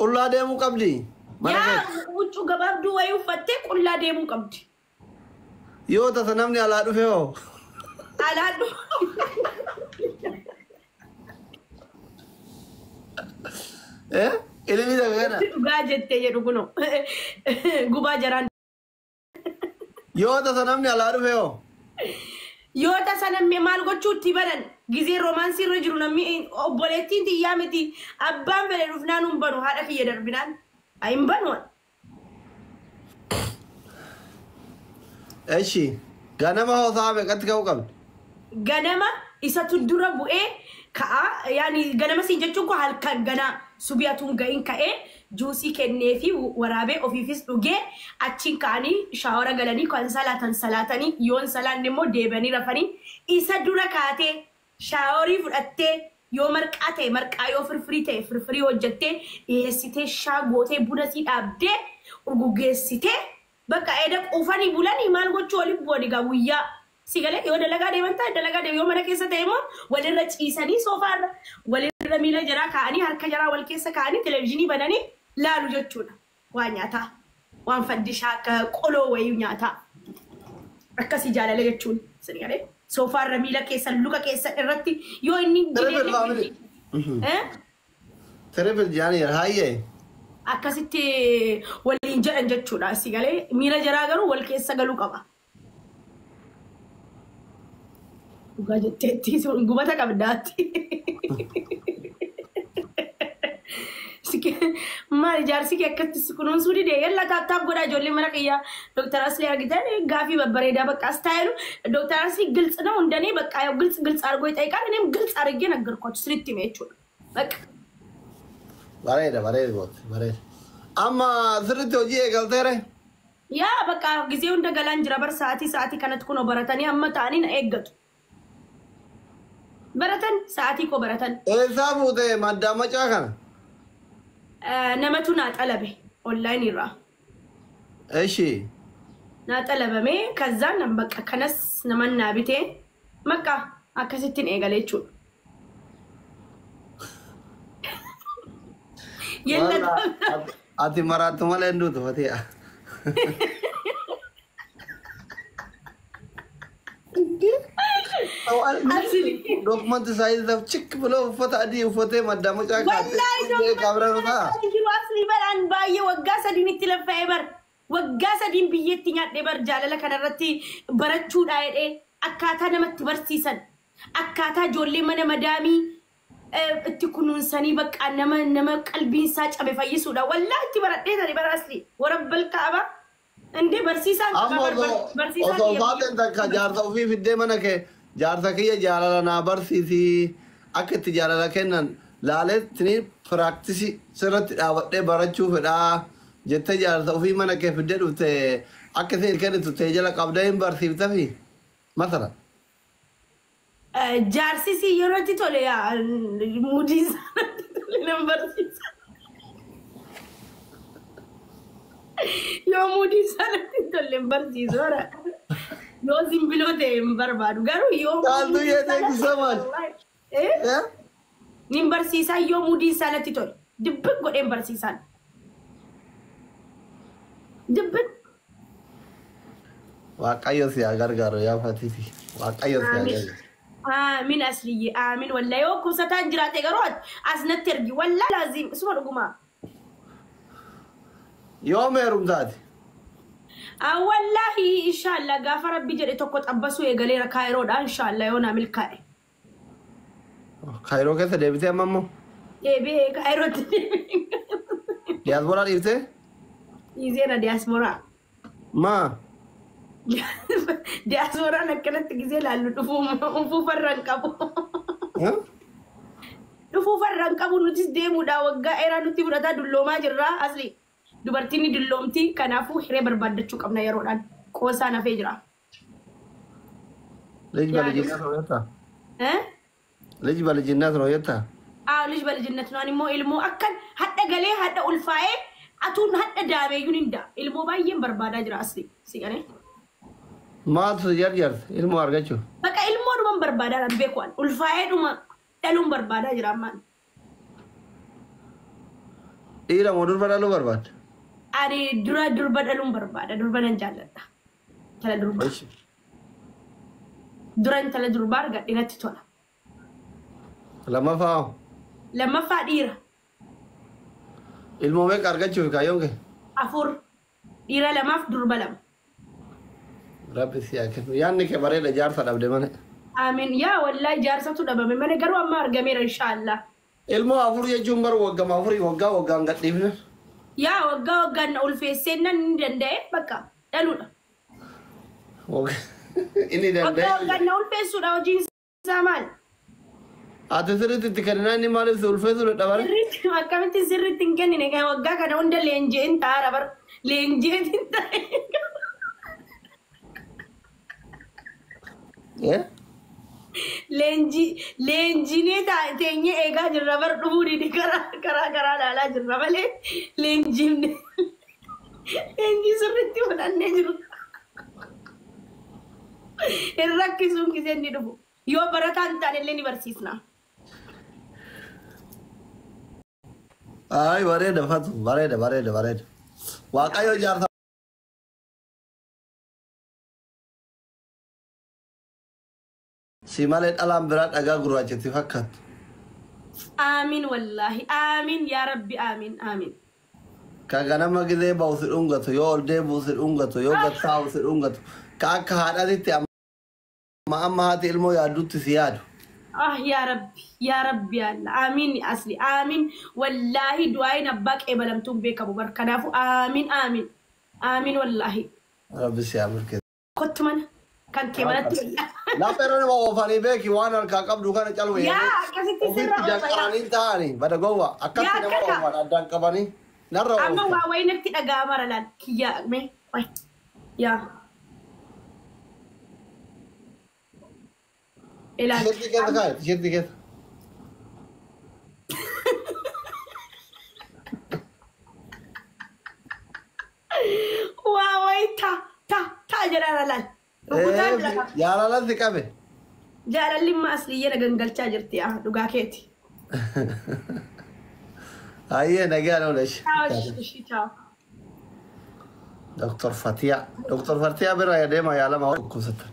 Qullaa deemuu qabdi. Mana Yaa keessa. huccuu gabaabduu wayii uffattee qullaa deemuu qabdi. Yoo tasa namni alaa dhufe hoo? Alaa dhufe. Eh? Ilmi takka kana. Dhugaa jettee jedhu kunoo. Gubaa jaraan. Yoo tasa namni alaa dhufe hoo? Yoo tasa namni maal gochuu itti baran gizee romaansii irra jiru namni obboleettiin tiyyaa miti abbaan fedhe dhufnaan hin banu haadha kiyya darbinaan hin banu. Eshi ganama hoo sa'a meeqatti ka'uu qabdi? Ganama isatu dura bu'ee ka'a yaani ganama siin jechuun koo halkan ganaa subii atuun ga'iin ka'ee juusii kennee fi waraabee ofiifis dhugee achiin ka'anii shaawara galanii kan salaatan salaatanii yoon salaanne immoo deebi'anii rafanii isa dura kaatee shaaworii fudhattee yoo marqaa ta'e marqaa yoo firfirii ta'e firfirii hojjettee dhiyeessitee shaa gootee buna sii dhaabdee urguggeessitee bakka eda quufanii bulanii maal gochuu waliin bu'an egaa guyyaa si galee yoo dalagaa deeman ta'e dalagaa deeman yoo mana keessa ta'e immoo walirra ciisanii soofaarra walirra miila jaraa kaa'anii harka jaraa wal keessa kaa'anii televizyiinii bananii laalu jechuudha. Waa nyaataa waan fandishaa akka qoloo wayii nyaataa akkasii jaalala jechuun si galee soofaarra miila keessan luka keessan irratti yoo inni Triple family. Eh? Triple jaanii hayyee. Akkasitti waliin jedhan jechuudha si galee miila jaraa garuu wal keessa galuu qaba. Dhugaa jetteetti sun gubata qabdaatti. Maal jaarsi kee akkatti si kunuunsuu dide yalla taaptaap godhaa ijoollee mana kiyyaa Dooktar Aslii argitan gaafii babbareedaa በቃ ስታይሉ ዶክተር አስሊ ግልጽ ነው እንደኔ በቃ ያው ግልጽ ግልጽ አድርጎ ይጠይቃል። እኔም ግልጽ አድርጌ ነገርኳችሁ ስሪት ነው በቃ Bareeda bareeda goote bareeda. Amma sirriitti hojii eegalteere? Yaa በቃ ጊዜው hunda galaan jira bar sa'aatii sa'aatii kanatti kunoo baratanii amma ta'anii na eeggatu. Baratan sa'aatii koo baratan. Eessaa fuute maddaamacaa kana? Namatu naa xalabe onlaayinii irraa. Eshi. Naa xalabame kazzaan bakka kanas naman naa bitee bakka akkasittiin eegale jechuudha. Yella Ati maraattu malee hin duutu Fatiha. Dokumanti isaa chik biloo uffata adii uffatee maddaamacaa Wallaahi kaabira ta'a. jiru asli baraan baay'ee waggaa sadiin itti laffa'ee bar waggaa sadiin biyyatti nyaadhee bar jaalala kanarratti barachuudha jedhee akkaataa namatti barsiisan akkaataa ijoollee mana madaamii itti kunuunsanii bakka nama nama qalbiin isaa cabe fayyisuudha. Wallaahi itti baradhee tani bara asli warabbal kaaba indee barsiisaan Amma barsiisaan osoo faateen takka jaarsa ofii fiddee mana kee jaarsa kiyya jaalala naa barsiisii akka itti jaalala kennan laaleettini piraaktisii sirratti dhaabadhee barachuu fedhaa jettee jaarsa ofii mana kee fiddee dhufte akka isin kennitu ta'e jala qabdee hin barsiiftafi masala. Jaarsisi yeroo itti tole yaa muudii isaa natti tole nan barsiisa. Yoo muudii isaa natti hin tolle hin barsiisu bara. Yoo simbiloo ta'e hin barbaadu garuu yoo Caaltuyyee, thank you so much. Eh? Eh? Nin barsiisaa yoo muudii isaa natti tole dibbin godheen barsiisaan. Dibbin. Waaqayyo si haa gargaaru yaa Fatiti. Waaqayyo si haa gargaaru. Aamin asliyye aamin wallahi yoo kuusataan jiraate garuu as natti ergi wallahi laazim isuma dhugumaa. Yoom heerumtaati? Wallahi inshallah gaafa rabbi jedhe tokko xabbasuu eegaleera kaayiroodha inshallah yoo naa milkaa'e. Kaayiroo keessa deebitee amma immoo? Deebi'ee kaayirootti deebi'ee. Diyaasporaa dhiiftee? Dhiiseera diyaasporaa. Maa? Diyaasporaan akkanatti gisee laallu dhufuu farra hin qabu. Dhufuu farra hin qabu nutis deemuudha waggaa dheeraa nutti fudhataa dulloomaa jirra asli. Dubartiin ni dulloomti kanaafuu hiree barbaaddachuu qabna yeroodhaan qoosaan hafee jira. ልጅ በልጅነት ነው የታ? Eh? ልጅ በልጅነት ነው የታ? አዎ ልጅ በልጅነት ነው። Ani immoo ilmoo akkan hadha galee hadha ulfaa'ee atuun hadha daameeyyuun hin daa. Ilmoo baay'een barbaadaa jira asli. Si galee? Maaltu si jarjarte ilmoo argachuu? Bakka ilmoodhuman barbaadaa dhaan beeku an. Ulfaa'eedhuma dhaluun barbaadaa jira ammaan. Dhiira moo durba dhaluu barbaadda? Ani dura durba dhaluun barbaada. Durba nan jaalladha. Intala durbaa. Ishi. Dura intala durbaa argadhe natti tola. Lammaffaa hoo? Lammaffaa dhiira. Ilmoo meeqa argachuuf kaayyoon kee? 4. Dhiira 2f durba 2. Rabbi si haa kennu. Yaadni kee bareeda jaarsa dhabde malee. Amiin. Yaa wallaahi jaarsatu dhabame malee garuu amma argameera inshaallah. Ilmoo 4 jechuun bar waggama 4 waggaa waggaan gadhiifne. Yaa waggaa waggaan na ulfeessee nan ni danda'e bakka dhaluudha. Inni Waggaa danda'e. waggaan na ulfeessuudha hojiin isaa maal? Ati sirriitti itti kenninaa inni maaliif si ulfeessuu dadhabare? Sirriitti akkamitti sirriitti hin kennine kan waggaa kana hunda leenji'een taa'aara bar leenji'een hin ta'e. Eh? Leenjiinee teenyee eegaa jirra bar dhufuu didi karaa karaa karaa ilaalaa jirra malee leenjiifne leenjii sirriitti fudhannee jirra. Hin rakkisuun gisee inni dhufu. Yoo barataa hin taane illee ni barsiisna. Ay bareeda Fatu bareeda bareeda bareeda. Waaqayyo jaarsa si malee dhalaan biraa dhagaa gurraachatti fakkaattu. Aamin wallaahi aamin yaa rabbi aamin aamin. Ka ganama gizee ba'u si dhungatu yoo ol deebi'u si dhungatu yoo gad taa'u si dhungatu ka akka haadhaatitti amma amma haati ilmoo yaaddutti si yaadu. Ah yaa rabbi yaa rabbi yaa Allah aamin asli aamin wallaahi du'aayin abbaa qeebalamtuun beekamu bar kanaafu aamin aamin aamin wallaahi. Rabbi si haa milkeessu. Kottu mana kan kee manatti wallaahi. Laphee nama oofanii beeki waan harkaa qabdu kana calwe. Yaa akkasitti sirra Ofitti oofa yaa. janqaranii taa'anii bada gowwa akkatti Yaa nama akkaka. oofan addaan qabanii narra Amma oofan. waa wayii natti dhaga'amara laal kiyyaa mee qoy yaa. Ilaali. Tisheertii keessa kaa'e tisheertii keessa. Waa wayii ta ta ta jedhaara laal. Rukutaa jira. Jaalala si qabe. Jaalalli immoo asliyyee na gangalchaa jirti yaa dhugaa keeti. Ayyee nagaa oolesh. Ciao, ishii ciao. Dr. Fatiyaa. Dr. Fatiyaa bira deema yaalama dhukkubsatan.